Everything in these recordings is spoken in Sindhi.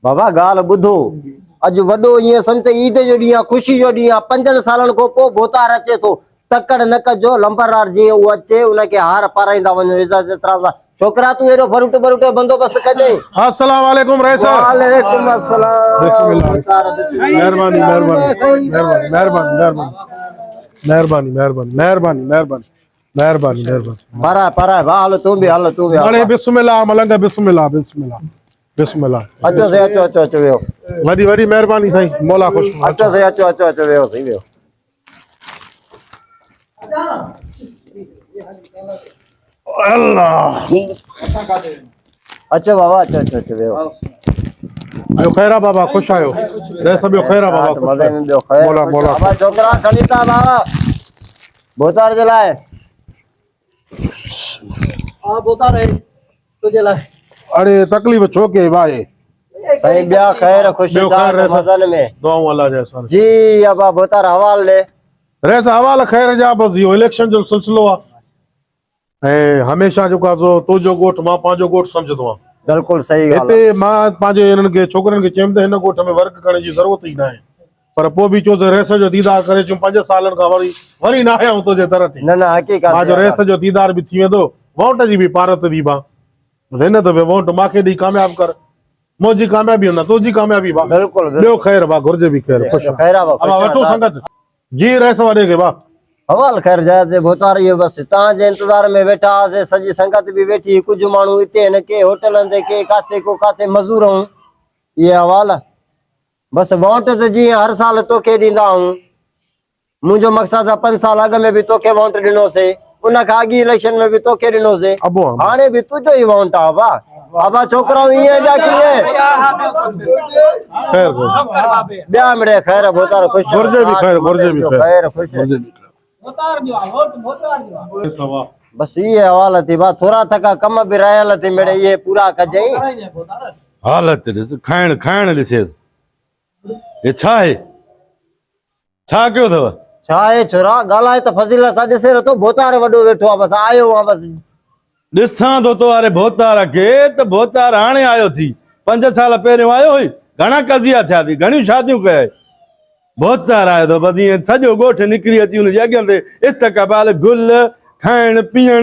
بابا ڳالهه ٻڌو، اڄ وڏو ائين سمجهه ته عيد جو ڏينهن آ، خوشي جو ڏينهن آ، پنجن سالن کان پوء ڀوتار اچي ٿو، تڪڙ نه ڪجو، لمبردار جيئن اهو اچي ان کي هار پارائيندا وڃو عزت احترام سان. ڇوڪرا تون ايڏو فروٽ بروٽ جو بندوبست ڪجئين. السلام عليڪم رئيس. وعليڪم السلام. بسم الله. ڀوتار بسم الله. مهرباني مهرباني مهرباني مهرباني مهرباني مهرباني مهرباني مهرباني مهرباني مهرباني. پارائي پارائي ڀاء هل تون به هل تون به هل. اڙي بسم الله ملنگ بسم الله بسم الله. بسم الله اچو سائين اچو اچو اچو ويو وڏي وڏي مهرباني سائين مولا خوش اچو سائين اچو اچو اچو ويو سائين ويو الله اچو بابا اچو اچو اچو ويو ٻيو خير آ بابا خوش آهيو رئيس ٻيو خير آ بابا خوش مزي ۾ ٻيو خير مولا مولا بابا ڇوڪرا کڻي ٿا بابا ڀوتار جي لاء ها ڀوتار هي تنهنجي لاء. اڙي تڪليف ڇو ڪئي ڀائي. سائين ٻيا خير خوش ٻيو خير ريس مزن ۾. دعائون الله جي احسان. جي ابا ڀوتار حوال ڏي. ريس حوال خير جا بس اهو اليڪشن جو سلسلو آ ۽ هميشه جيڪو آ سو تنهنجو ڳوٺ مان پنهنجو ڳوٺ سمجهندو آهيان. بلڪل صحيح ڳالهه آ. هتي مان پنهنجي انهن کي ڇوڪرن کي چيم ته هن ڳوٺ ۾ ورڪ ڪرڻ جي ضرورت ئي ناهي پر پوء به چيو ته رئيس جو ديدار ڪري اچون پنج سالن کان وري وري نه آيا آهيون تنهنجي در تي نه نه حقيقت مان جو رئيس جو ديدار به ٿي ويندو وونٽ جي به پارت ٿي ڀا هن دفعي وونٽ مان کي ڏئي ڪامياب ڪر منهنجي ڪاميابي نه تنهنجي ڪاميابي ڀا بلڪل ٻيو خير ڀا گهرجي به خير خوش خير آ ابا وٺو سنگت جي رئيس وڏي کي ڀا حوال خير جاء تي ڀوتار اهو بس تان جي انتظار ۾ ويٺا هئاسي سڄي سنگت به ويٺي هئي ڪجهه ماڻهو اتي هن ڪي هوٽلن تي ڪي ڪاٿي ڪو ڪاٿي مزور هون اهي حوال بس وونٽ ته جيئن هر سال توکي ڏيندا آهيون. منهنجو مقصد آ پنج سال اڳ ۾ به توکي وونٽ ڏنوسي، ان کان اڳي اليڪشن ۾ به توکي ڏنوسي، هاڻي به تنهنجو ئي وونٽ آ ابا. ابا ڇوڪرائون ائين جا ڪيئن؟ خير ٻيا مڙئي خير ڀوتار خوش. گهرجي به خير گهرجي به خير خوش. بس اهي حوال ٿي با ٿورا ٿڪا ڪم به رهيل ٿي مڙئي اهي پورا ڪجئين. حالت ڏس کائڻ کائڻ ڏسيس هي ڇا آهي ڇا ڪيو اٿو ڇا آهي ڇورا ڳالهائي ته فضيل سان ڏسي نٿو ڀوتار وڏو ويٺو آ بس آيو آ بس ڏسان ٿو تو واري ڀوتار کي ته ڀوتار هاڻي آيو ٿي پنج سال پهريون آيو هئي گهڻا قضيا ٿيا ٿي گهڻيون شاديون ڪيائي ڀوتار آيو ٿو بس ائين سڄو ڳوٺ نڪري اچي ان جي اڳيان تي استقبال گل کائڻ پيئڻ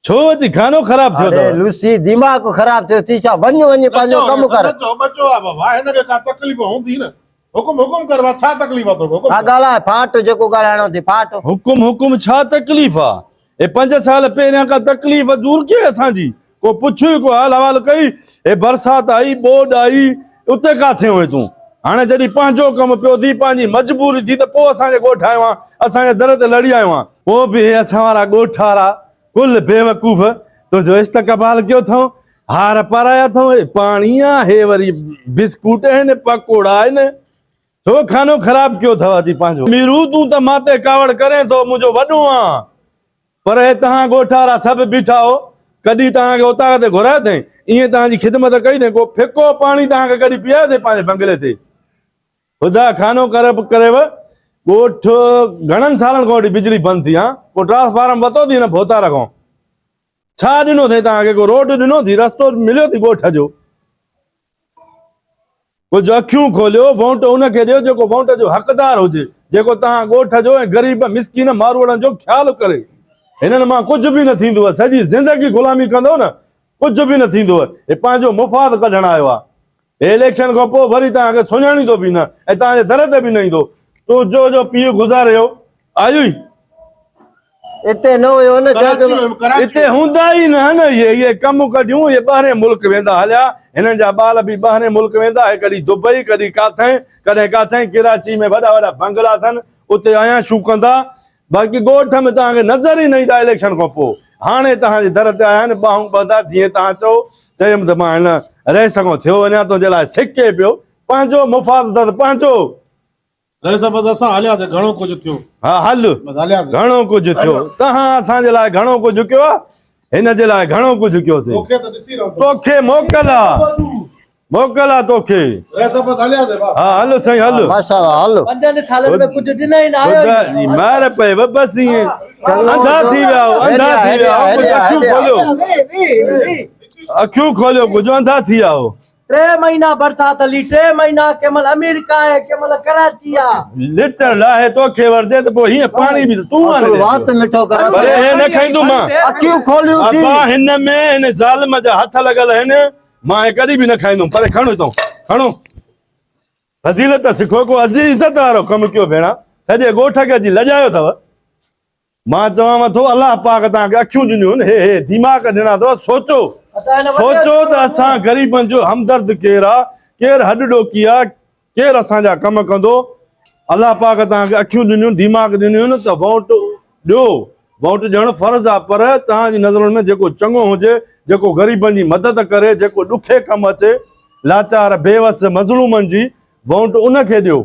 ڇو اچي کانو خراب ٿيو اڙي اٿو؟ لوسي دماغ خراب ٿيو ٿي ڇا وڃ وڃ پنهنجو ڪم ڪر. بچو بچو آ بابا هن کي ڪا تڪليف هوندي نه حڪم حڪم ڪر بابا ڇا تڪليف آ توکي حڪم ها ڪر. ڳالهاء ڦاٽ جيڪو ڳالهائڻو ٿي ڦاٽ. حڪم حڪم ڇا تڪليف آ هي پنج سال پهريان ڪا تڪليف دور ڪئي اسان جي ڪو پڇيو ڪو حال احوال ڪئي هي برسات آئي ٻوڏ آئي اتي ڪاٿي هئين تون هاڻي جڏهن پنهنجو ڪم پيو ٿي پنهنجي مجبوري ٿي ته پوء اسان جي ڳوٺ آيو آن اسان جي در تي لڙي آيو آن پوء به هي اسان وارا ڳوٺ وارا ڪل بيوقوف تنهنجو استقبال ڪيو اٿئون، هار پارايا اٿئون، هي پاڻي آ، هي وري بسڪوٽ آهن، پڪوڙا آهن، ڇو خانو خراب ڪيو اٿئو اچي پنهنجو. ميرو تون ته مان تي ڪاوڙ ڪرين ٿو، منهنجو وڏو آن، پر هي توهان ڳوٺ وارا سڀ بيٺا هو، ڪڏهن توهان کي اوطاق تي گهرايو اٿئين، ائين توهان جي خدمت ڪئي اٿئين، ڪو ڦڪو پاڻي توهان کي ڪڏهن پيايو اٿئين پنهنجي بنگلي تي؟ خدا خانو ڪرب ڪريو ڳوٺ گهڻن سالن کان وٺي بجلي بند ٿي ها ڪو ٽرانسفارم وتو ٿي هن ڀوتار کان ڇا ڏنو اٿئي توهان کي ڪو روڊ ڏنو ٿي رستو مليو ٿي ڳوٺ جو ڪجهه اکيون کوليو وونٽ ان کي ڏيو جيڪو وونٽ جو حقدار هجي جيڪو توهان ڳوٺ جو ۽ غريب مسڪين ماروئڙن جو خيال ڪري هنن مان ڪجهه به نه ٿيندو سڄي زندگي غلامي ڪندو نه ڪجهه به نه ٿيندو هي پنهنجو مفاد ڪڍڻ آيو آهي هي اليڪشن کان پوء وري توهان کي سڃاڻيندو به نه ۽ توهان جي در تي به نه ايندو. تنهنجو جو پيء گذاريو آيو ئي. اتي نه هيو نه چئه پيو. اتي هوندا ئي نه هن اهي اهي ڪم ڪڍيون اهي ٻاهرين ملڪ ويندا هليا هنن جا ٻال به ٻاهرين ملڪ ويندا هي ڪڏهن دبئي ڪڏهن ڪاٿئين ڪڏهن ڪاٿئين ڪراچي ۾ وڏا وڏا بنگلا اٿن اتي عياشون ڪندا باقي ڳوٺ ۾ توهان کي نظر ئي نه ايندا اليڪشن کان پوء هاڻي توهان جي در تي آيا آهن ٻانهون ٻڌا جيئن توهان چئو چيم ته مان هن رئيس کان ٿيو وڃان تنهنجي لاء سڪي پيو پنهنجو مفاد اٿس پنهنجو. رئيس بس اسان هلياسي گهڻو ڪجهه ٿيو. ها هل گهڻو ڪجهه ٿيو توهان اسان جي لاء گهڻو ڪجهه ڪيو آهي هن جي لاء گهڻو ڪجهه ڪيوسي توکي ته ڏسي رهندو توکي موڪل آ موڪل آ توکي. رئيس صاحب بس هلياسي ڀاء. ها هل سائين هل. ماشاءالله هل. پنجن سالن ۾ ڪجهه ڏنا ئي نه آيو خدا جي مهر پئي و بس ائين انڌا ٿي ويا آهو انڌا ٿي ويا آهو ڪجهه اکيون کوليو اکيون کوليو ڪجهه انڌا ٿي ويا آهو. ٽي مهينا برسات هلي ٽي مهينا ڪنهن مهل آمريڪا آهي ڪنهن مهل ڪراچي آ. لتر لاهي توکي ورجي ته پوء هيئن پاڻي به ته تون آڻي اصل ڏي وات پيو. مٺو ڪر پر هي نه کائيندو مان. اکيون کوليون ٿي. ابا هن ۾ هن ظالم جا هٿ لڳل آهن مان هي ڪڏهن به نه کائيندم پر کڻ هتان کڻو. فضيلت سکو ڪو عزت وارو ڪم ڪيو ڀيڻا سڄي ڳوٺ کي اچي لڄايو اٿو. مان چوانو ٿو الله پاڪ توهان کي اکيون ڏنيون آهن هي هي دماغ ڏنا اٿو سوچو سوچو ته اسان غريبن جو همدرد ڪير آ ڪير هڏ ڏوڪي آ ڪير اسان جا ڪم ڪندو الله پاڪ توهان کي اکيون ڏنيون دماغ ڏنيون آهن ته ووٽ ڏيو ووٽ ڏيڻ فرض آ پر توهان جي نظرن ۾ جيڪو چڱو هجي جيڪو غريبن جي مدد ڪري جيڪو ڏکي ڪم اچي لاچار بيوس مظلومن جي ووٽ ان کي ڏيو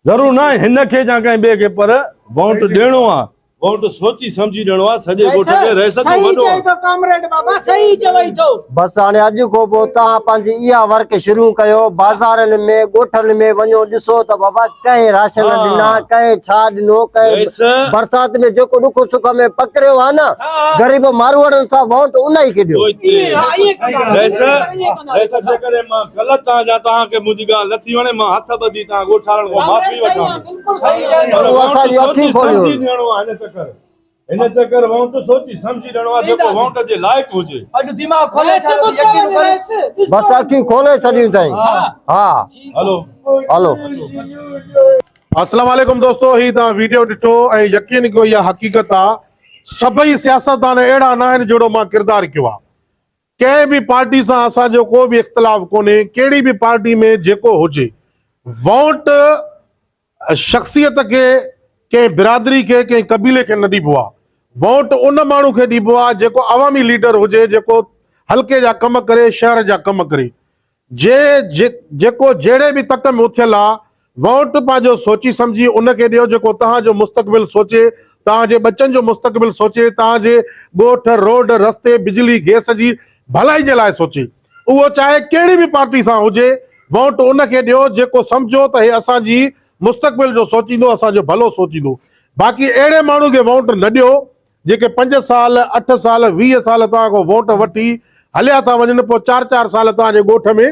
ضرور ناهي هن کي يا ڪنهن ٻئي کي پر ووٽ ڏيڻو آ. ووٽ سوچي سمجهي ڏيڻو آ سڄي ڳوٺ کي رئيس تون وڏو صحيح چئي ٿو ڪامريڊ بابا صحيح چوي ٿو. بس هاڻي اڄ کان پوء توهان پنهنجي اها ورڪ شروع ڪيو بازارن ۾ ڳوٺن ۾ وڃو ڏسو ته بابا ڪنهن راشن ڏنا ڪنهن ڇا ڏنو ڪنهن برسات ۾ جيڪو ڏک سک ۾ پڪڙيو آ نه غريب ماروئڙن سان ووٽ انهي کي ڏيو. رئيس رئيس جيڪڏهن مان غلط آهيان يا توهان کي منهنجي ڳالهه نٿي وڻي مان هٿ ٻڌي توهان ڳوٺارن کان معافي وٺان ٿو پر ووٽ سوچي سمجهي ڏيڻو آهي هن چڪر هن چڪر ووٽ سوچي سمجهي ڏيڻو آهي جيڪو ووٽ جي لائق هجي. اڄ دماغ کولي ڇڏيو يقين ڪر. بس اکيون کولي ڇڏيون اٿئي ها هلو هلو. السلام عليڪم دوستو هي توهان ويڊيو ڏٺو ۽ يقين ڪيو اها حقيقت آ سڀئي سياستدان اهڙا ناهن جهڙو مان ڪردار ڪيو آ ڪنهن به پارٽي سان اسان جو ڪو به اختلاف ڪونهي ڪهڙي به پارٽي ۾ جيڪو هجي ووٽ شخصيت کي ڪنهن برادري کي ڪنهن قبيلي کي نه ڏبو آ ووٽ ان ماڻهو کي ڏبو آ جيڪو عوامي ليڊر هجي جيڪو حلقي جا ڪم ڪري شهر جا ڪم ڪري جي جيڪو جهڙي به تڪ ۾ اٿيل آ ووٽ پنهنجو سوچي سمجهي ان کي ڏيو جيڪو توهان جو مستقبل سوچي توهان جي ٻچن جو مستقبل سوچي توهان جي ڳوٺ روڊ رستي بجلي گيس جي ڀلائي جي لاء سوچي اهو چاهي ڪهڙي به پارٽي سان هجي ووٽ ان کي ڏيو جيڪو سمجهو ته هي اسان جي مستقبل جو سوچيندو اسان جو ڀلو سوچيندو باقي اهڙي ماڻهو کي ووٽ نه ڏيو جيڪي پنج سال، اٺ سال، 20 سال توهان کان ووٽ وٺي هليا ٿا وڃن پوء چار چار سال توهان جي ڳوٺ ۾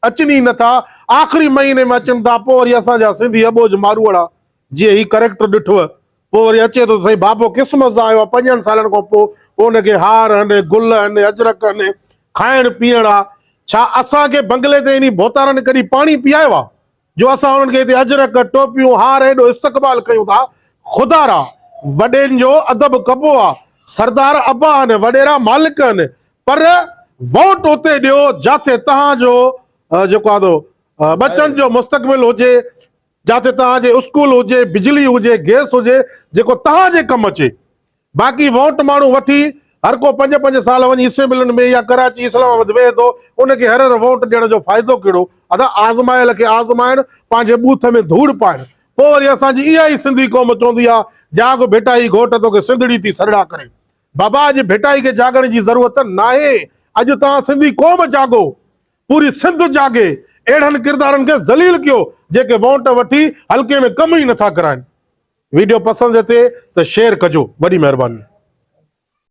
اچن ئي نٿا، آخري مهيني ۾ اچن ٿا پوء وري اسان جا سنڌي اٻوجهه ماروئڙا جيئن هي ڪريڪٽر ڏٺو پوء وري اچي ٿو ته سائين بابو قسمت سان آيو آهي پنجن سالن کان پوء پوء ان کي هار هن گل هن اجرڪ هن کائڻ پيئڻ آ ڇا اسان کي بنگلي تي انهي ڀوتارن ڪڏهن پاڻي پيايو آ؟ جو اسان انهن کي هتي اجرڪ، ٽوپيون، هار ايڏو استقبال ڪيون ٿا، خدارا! وڏين جو ادب ڪبو آ، سردار ابا آهن، وڏيرا مالڪ آهن، پر ووٽ اتي ڏيو جاٿي توهان جو جيڪو آ سو ٻچن جو مستقبل هجي، جاٿي توهان جي اسڪول هجي، بجلي هجي، گئس هجي، جيڪو توهان جي ڪم اچي. باقي ووٽ ماڻهو وٺي هر ڪو پنج پنج سال وڃي اسيمبلين ۾ يا ڪراچي اسلام آباد ويهي ٿو ان کي هر هر ووٽ ڏيڻ جو فائدو ڪهڙو ادا آزمايل کي آزمائڻ پنهنجي ٻوٿ ۾ ڌوڙ پائڻ پوء وري اسان جي اها ئي سنڌي قوم چوندي آ جاڳ ڀٽائي گهوٽ توکي سنڌڙي ٿي سرڙا ڪري بابا اڄ ڀٽائي کي جاڳڻ جي ضرورت ناهي اڄ توهان سنڌي قوم جاڳو پوري سنڌ جاڳي اهڙن ڪردارن کي ذليل ڪيو جيڪي ووٽ وٺي حلقي ۾ ڪم ئي نٿا ڪرائن. ويڊيو پسند اچي ته شيئر ڪجو وڏي مهرباني.